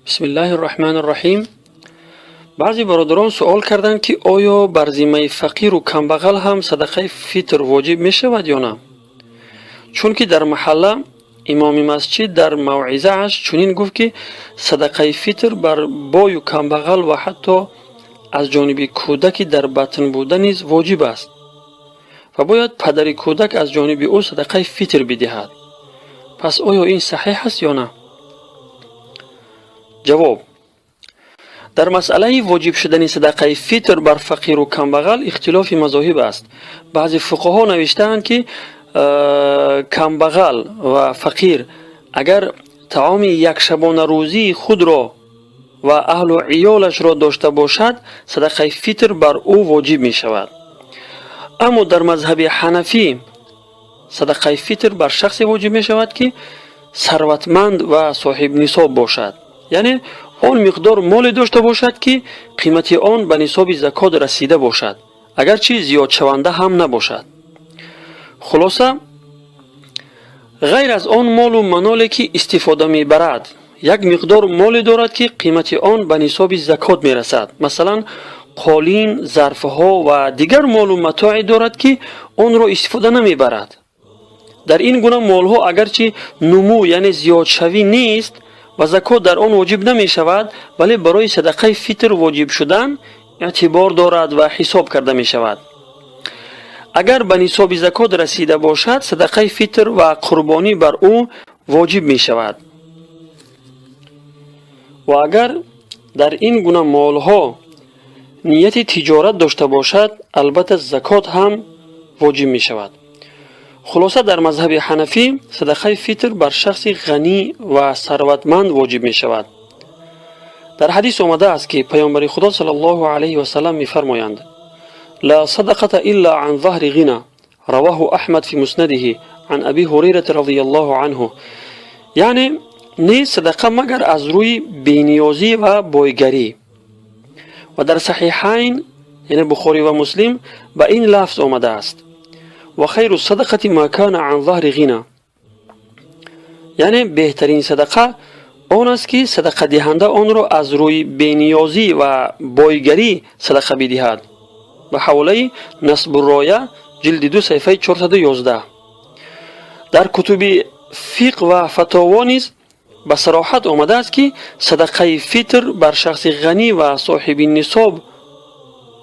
Бисмиллаҳи рраҳмани рраҳим. Баъзе бародарон суол карданд, ки оё бар зиммаи фақиру камбағал ҳам садақаи фитр воҷиб мешавад ё на, чунки дар маҳалла имоми масҷид дар мавъизааш чунин гуфт, ки садақаи фитр бар бою камбағал ва ҳатто аз ҷониби кӯдаки дар батн буда низ воҷиб аст ва бояд падари кӯдак аз ҷониби ӯ садақаи фитр бидиҳад. Пас оё ин саҳеҳ аст ё на? Ҷавоб: дар масъалаи воҷиб шудани садақаи фитр бар фақиру камбағал ихтилофи мазоҳиб аст. Баъзе фуқаҳо навиштаанд, ки камбағал ва фақир агар таоми якшабонарӯзии худро ва аҳлу иёлашро дошта бошад, садақаи фитр бар ӯ воҷиб мешавад. Аммо дар мазҳаби ҳанафӣ садақаи фитр бар шахсе воҷиб мешавад, ки сарватманд ва соҳибнисоб бошад, яъне он миқдор моле дошта бошад, ки қимати он ба нисоби закот расида бошад, агарчи зиёдшаванда ҳам набошад. Хулоса, ғайр аз он молу маноле, ки истифода мебарад, як миқдор моле дорад, ки қимати он ба нисоби закот мерасад. Масалан, қолин, зарфҳо ва дигар молу матоъе дорад, ки онро истифода намебарад. Дар ин гуна молҳо агарчи нумӯ, яъне зиёдшавӣ нест ва закот дар он воҷиб намешавад, вале барои садақаи фитр воҷиб шудан эътибор дорад ва ҳисоб карда мешавад. Агар ба нисоби закот расида бошад, садақаи фитр ва қурбонӣ бар ӯ воҷиб мешавад. Ва агар дар ин гуна молҳо нияти тиҷорат дошта бошад, албатта закот ҳам воҷиб мешавад. Хулоса, дар мазҳаби ҳанафӣ садақаи фитр бар шахси ғанӣ ва сарватманд воҷиб мешавад. Дар ҳадис омадааст, ки Паёмбари Худо саллаллоҳу алайҳи васалам мефармоянд: «لا صدقة إلا عن ظهر غنى». رواه أحمد في مسنده عن أبي هريرة رضي الله عنه. Яъне нест садақа, магар аз рӯи бениёзӣ ва бойгарӣ. Ва дар Саҳиҳайн, яъне Бухорӣ ва Муслим, ба ин лафз омадааст: «وخير الصدقة ما كان عن ظهر غنى». Яъне беҳтарин садақа он аст, ки садақадиҳанда онро аз рӯи бениёзӣ ва бойгарӣ садақа бидиҳад. Ба ҳаволаи Насбурроя, ҷилди 2, саҳифаи 411. Дар кутуби фиқҳ ва фатово низ ба сароҳат омадааст, ки садақаи фитр бар шахси ғанӣ ва соҳиби нисоб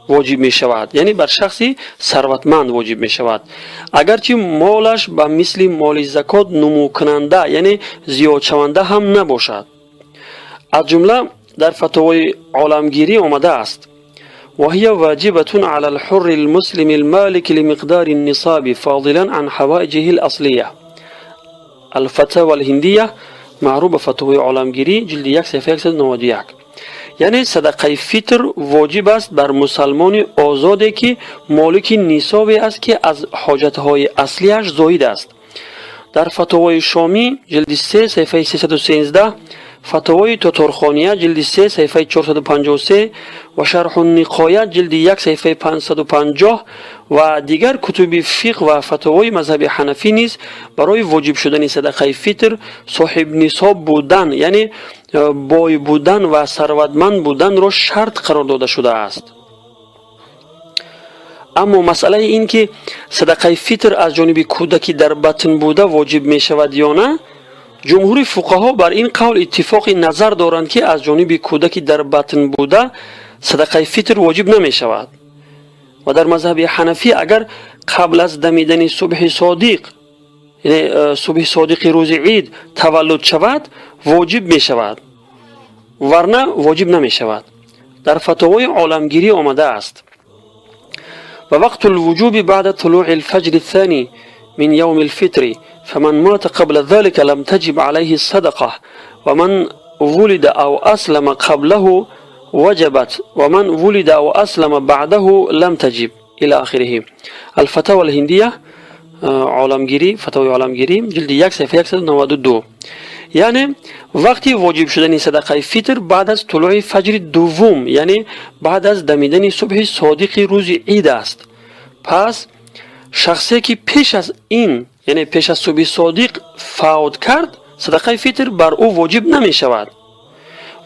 воҷиб мешавад, яъне бар шахси сарватманд воҷиб мешавад, агарчи молаш ба мисли моли закот нумӯкунанда, яъне зиёдшаванда ҳам набошад. Аз ҷумла дар Фатовои Оламгирӣ омадааст: وهي واجبة على الحر المسلم المالك لمقدار النصاب فاضلا عن حوائجه الأصلية. الفتاوى الهندية، معروف به Фатвои Оламгирӣ, ҷилди 1, саҳифаи 191. Яъне садақаи фитр воҷиб аст бар мусалмони озоде, ки молики нисобе аст, ки аз ҳоҷатҳои аслиаш зоид аст. Дар Фатовои Шомӣ, ҷилди 3, саҳифаи 313, Фатовои Тоторхония, ҷилди 3, саҳифаи 453 ва Шарҳу Ниқоя, ҷилди 1, саҳифаи 550 ва дигар кутуби фиқҳ ва фатовои мазҳаби ҳанафӣ низ барои воҷиб шудани садақаи фитр соҳибнисоб будан, яъне бой будан ва сарватманд буданро шарт қарор дода шудааст. Аммо масъалаи ин ки садақаи фитр аз ҷониби кӯдаки дар батн буда воҷиб мешавад ё на, ҷумҳури фуқаҳо бар ин қавл иттифоқи назар доранд, ки аз ҷониби кӯдаки дар батн буда садақаи фитр воҷиб намешавад. Ва дар мазҳаби ҳанафӣ агар қабл аз дамидани субҳи содиқ, яъне субҳи содиқи рӯзи ид таваллуд шавад, воҷиб мешавад, варна воҷиб намешавад. Дар Фатовои Оламгирӣ омадааст: ووقت الوجوب بعد طلوع الفجر الثاني من يوم الفطر، فمن مات قبل ذلك لم تجب عليه الصدقة، ومن ولد أو أسلم قبله وجبت، ومن ولد أو أسلم بعده لم تجب، إلى آخره. الفتاوى الهندية، Оламгирӣ, Фатавои Оламгирӣ, ҷилди 1, саҳифаи 192. Яъне вақти воҷиб шудани садақаи фитр баъд аз тулӯи фаҷри дуввум, яъне баъд аз дамидани субҳи содиқи рӯзи ид аст. Пас шахсе, ки пеш аз ин, яъне пеш аз субҳи содиқ фавт кард, садақаи фитр бар ӯ воҷиб намешавад.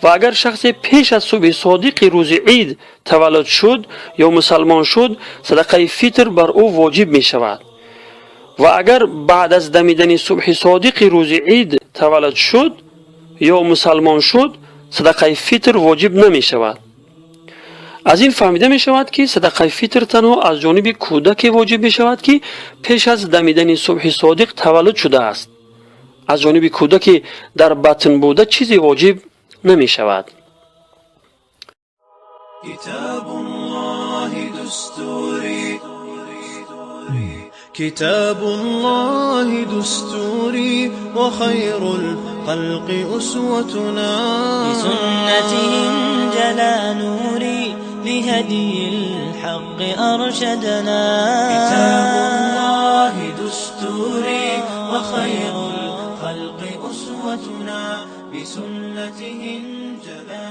Ва агар шахсе пеш аз субҳи содиқи рӯзи ид таваллуд шуд ё мусалмон шуд, садақаи фитр бар ӯ воҷиб мешавад. Ва агар баъд аз дамидани субҳи содиқи рӯзи ид таваллуд шуд ё мусалмон шуд, садақаи фитр воҷиб намешавад. Аз ин фаҳмида мешавад, ки садақаи фитр танҳо аз ҷониби кӯдаке воҷиб мешавад, ки пеш аз дамидани субҳи содиқ таваллуд шудааст. Аз ҷониби кӯдаке дар батн буда чизе воҷиб намешавад. كتاب الله دستوري، كتاب الله دستوري، وخير الخلق أسوتنا. بسنته انجلى نوري، لهدي الحق أرشدنا. كتاب الله دستوري، وخير الخلق أسوتنا، بسنته انجلى